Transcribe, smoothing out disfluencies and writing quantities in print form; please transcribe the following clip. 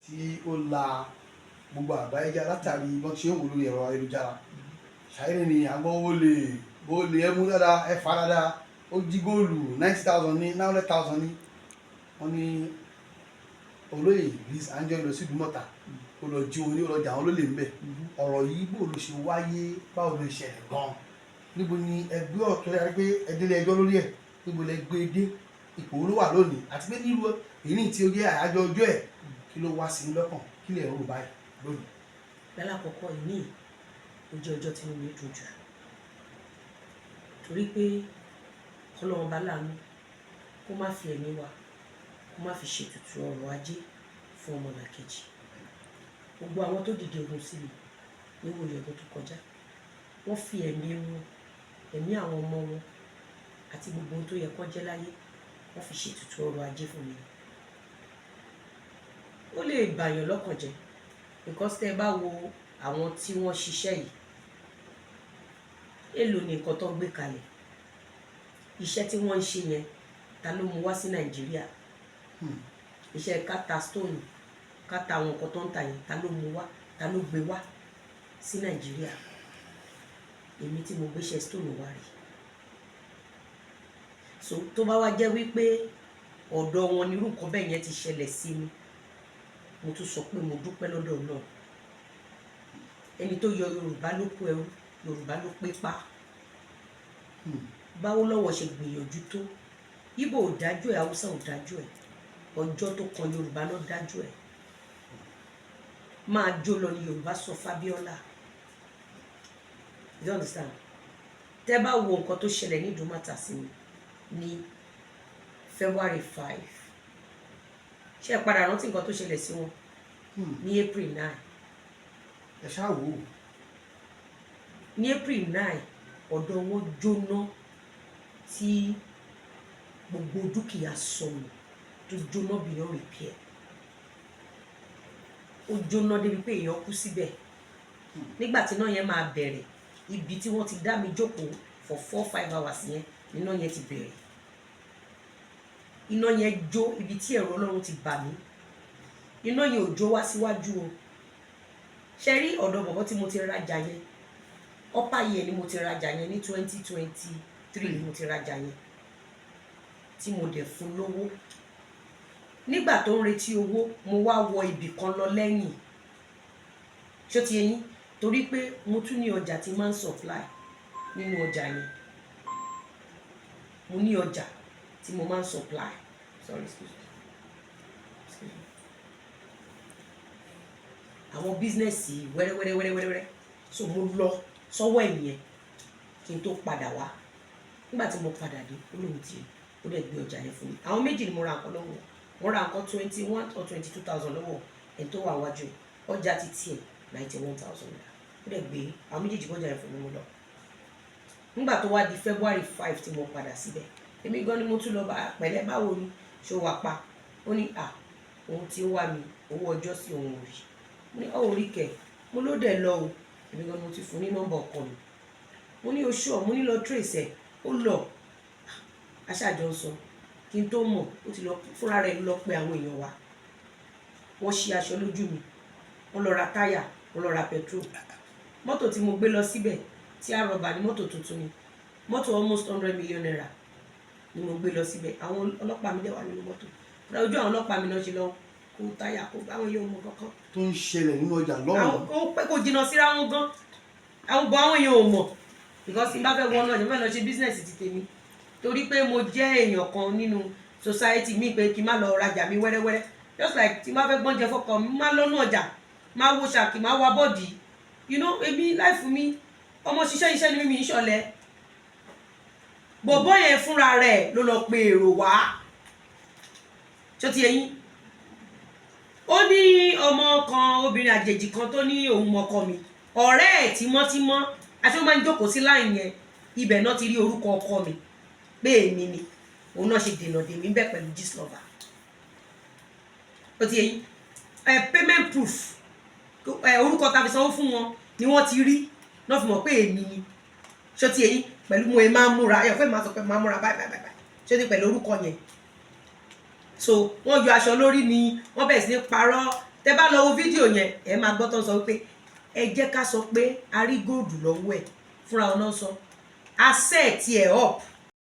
Tí ó la gbogbo àgbáyé já látàrí bọ́n ṣe ń wò lórí ẹ̀rọ ayélujára ṣàyẹ̀rẹ̀ ni àgbọ̀ ó lè ẹ mú dáadáa, ẹ fà dáadáa, ó jí góòlù 90,000 ní 900,000 ní. Wọ́n ní olóyè Liz Anjorin lọ sí Ìdúmọ̀tà, ó lọ jí wọn ní, ó lọ jà wọn lólè ń bẹ̀. Ọ̀rọ̀ yìí, bó ló ṣe wáyé? Báwo ló ṣẹlẹ̀ gan? Níbo ni ẹgbẹ́ ọ̀tún yára pé ẹdílé ẹjọ́ lórí ẹ̀? Níbo lẹ gbé dé? Ipò ló wà lónìí? Àti pé nílùú èyí tí ó jẹ́ àyájọ́ ọjọ́ ẹ̀, kí ló wá sí i lọ́kàn? Kí lè rò báyìí lónìí? Lálákọ̀ọ́kọ́, ìní ó jẹ́ ọjọ́ tí inú mi dùn jù, torí pé kọ́lọ́run bá láàánú kó má fi ẹ̀mí wa, kó má fi ṣètùtù ọrọ̀ ajé fún ọmọlàkejì. Gbogbo àwọn tó dìde ogun sí mi níwòye ọdún tó kọjá, wọ́n fi ẹ̀mí wọn, ẹ̀mí àwọn ọmọ wọn àti gbogbo ohun tó yẹ kó jẹ́ láyé, wọ́n fi ṣètùtù ọrọ̀ ajé fún mi. Ó lè bàyàn lọ́kàn jẹ́, because tẹ́ ẹ bá wo àwọn tí wọ́n ṣiṣẹ́ yìí, èlò ní nǹkan tó ń gbé kalẹ̀, iṣẹ́ tí wọ́n ń ṣe yẹn, ta ló mú wá sí Nàìjíríà? Iṣẹ́ ká ta stone, ká ta àwọn nǹkan tó ń ta yẹn, ta ló mú wá? Ta ló gbé wá sí Nàìjíríà? Èmi tí mo gbéṣẹ́ stone wá rí. So tó bá wá jẹ́ wípé ọ̀dọ̀ wọn nírú nǹkan bẹ́ẹ̀ yẹn ti ṣẹlẹ̀ sí mi, mo tún sọ pé mo dúpẹ́ lọ́dọ̀ náà, ẹni tó yọ Yorùbá ló kó ẹrú, Yorùbá ló pé pa. Báwo lọ́wọ́ ṣe gbìyànjú tó, Ìgbò ò dájú ẹ̀, Haúsá ò dájú ẹ̀, ọjọ́ tó kan Yorùbá náà dájú ẹ̀. Máa jó lọ ní Yorùbá sọ f'Abíọ́lá. You understand? Tẹ́ bá wo nǹkan tó ṣẹlẹ̀ ní Ìdúmọ̀tà sí mi ní February 5, ṣé ẹ padà rántí nǹkan tó ṣẹlẹ̀ sí wọn ní April 9? Ẹ ṣáà wò ó. Ní April 9, ọ̀dọ̀ wọn jóná, tí gbogbo dúkìá sọnù, tó jóná beyond repair. Ó jóná débi pé èèyàn kú síbẹ̀. Nígbà tí iná yẹn máa bẹ̀rẹ̀, ibi tí wọ́n ti dá mi jókòó for 4-5 hours yẹn, iná yẹn ti bẹ̀rẹ̀. Iná yẹn jó ibi tí ẹ̀rọ Ọlọ́run ti bà mí. Iná yẹn ò jó wá síwájú o. Ṣe rí ọ̀dọ̀ bọ̀bọ̀ tí mo ti rajà yẹn, upper year ni mo ti rajà yẹn, ní 2023 ni mo ti rajà yẹn, tí mo dẹ̀ fún lówó. Nígbà tó ń retí owó, mo wá wọ ibì kan lọ lẹ́yìn. Ṣó ti yé yín? Torí pé mo tún ní ọjà tí máa ń supply nínú ọjà yẹn. Mo ní ọjà tí mo máa ń supply. Sorry, excuse me, excuse me. Àwọn business wẹ́rẹ́wẹ́rẹ́ wẹ́rẹ́wẹ́rẹ́. So mo lọ sọ́wọ́ ẹ̀yìn yẹn kí n tó padà wá. Nígbà tí mo padà dé, ó lóun ti, ó dẹ̀ gbé ọjà yẹn fún mi. Àwọn méjì ni mo ra nǹkan lọ́wọ́. Mo ra nǹkan 21 or 22,000 lọ́wọ́ ẹni tó wà wájú ẹ̀. Ọjà ti tiẹ̀, ₦91,000. Ó dẹ̀ gbé àwọn méjèèjì ọjà yẹn fún mi, mo lọ. Nígbà tó wá di February 5 tí mo padà síbẹ̀, èmi gan ni mo tún lọ bá. Pẹ̀lẹ́, báwo ni, ṣó wà pa? Ó ní à, òun ti ń wá mi, owó ọjọ́ sí òun ò rí. Mo ní ọ̀ ò rí kẹ̀. Mo ló dẹ̀ lọ o. Èmi gan ni mo ti fún ní nọ́mbà ọkọ mi. Mo ní oṣù ọ̀, mo ní lọ trace ẹ̀. Ó lọ, aṣáájọ ń sọ. Kí n tó mọ̀, ó ti lọ fúnra rẹ̀, lọ pe àwọn èèyàn wa. Wọ́n ṣí aṣọ lójú mi, wọ́n lọ ra táyà, wọ́n lọ ra petrol. Mọ́tò tí mo gbé lọ síbẹ̀, tí a rọ̀bà ní, mọ́tò tuntun ni, mọ́tò almost 100 million naira ni mo gbé lọ síbẹ̀. Àwọn ọlọ́pàá mi dẹ̀ wà nínú mọ́tò. Ojú àwọn ọlọ́pàá mi náà ṣe lọ kó táyà, kó àwọn èèyàn mọ kankan. Tó ń ṣẹlẹ̀ nínú ọjà àwọn lọ́hùn-ún. Ó pẹ́ kó jìnnà síra wọn gan. Àwọn bọ̀, àwọn èèyàn ò mọ̀, because tí n bá fẹ́ wọnú ọjà, mo fẹ́ lọ ṣe business ti tèmi, torí pé mo jẹ́ èèyàn kan nínú society mi, pé kí n má lọ rajà mi wẹ́rẹ́wẹ́rẹ́, just like tí n bá fẹ́ gbọ́njẹ fọkọ mi, má lọ́nà ọjà, má wo ṣàkì, má wa bọ́ọ̀dì. Èmi life mi, ọmọ ṣiṣẹ́ iṣẹ́ ni mímí ń ṣọlẹ̀. Bọ̀bọ́ yẹn fúnra rẹ̀ ló lọ pe èrò wá. Ṣó ti yé yín? Ó ní ọmọ kan, obìnrin àjèjì kan tó ní òun mọkọ mi, ọ̀rẹ́ ẹ̀ tímọ́tímọ́, àti ó máa ń jókòó sí láì yẹn. Ibẹ̀ náà ti rí orúkọ ọkọ mi pé èmi ni. Òun náà ṣe dènà dèmí bẹ́ẹ̀ pẹ̀lú Gistlover. Ó ti yé yín? Ẹ payment proof ẹ, orúkọ tá a fi sanwó fún wọn ni wọ́n ti rí náà fi mọ̀ pé èmi ni. Ṣó ti yé yín? Pẹ̀lú mo ẹ máa ń múra ẹ, fẹ́ máa sọ pé máa ń múra báyìí báyìí báyìí. Ṣó ti pẹ̀lú orúkọ yẹn? So wọ́n yọ aṣọ lórí ni, wọ́n bẹ̀rẹ̀ sí ní parọ́. Tẹ bá lọ wo fídíò yẹn, ẹ máa gbọ́ tó ń sọ wípé ẹ jẹ́ ká sọ pé a rí gold lọ́wọ́ ẹ̀. Fúnra wọn náà sọ, a set ẹ̀ up.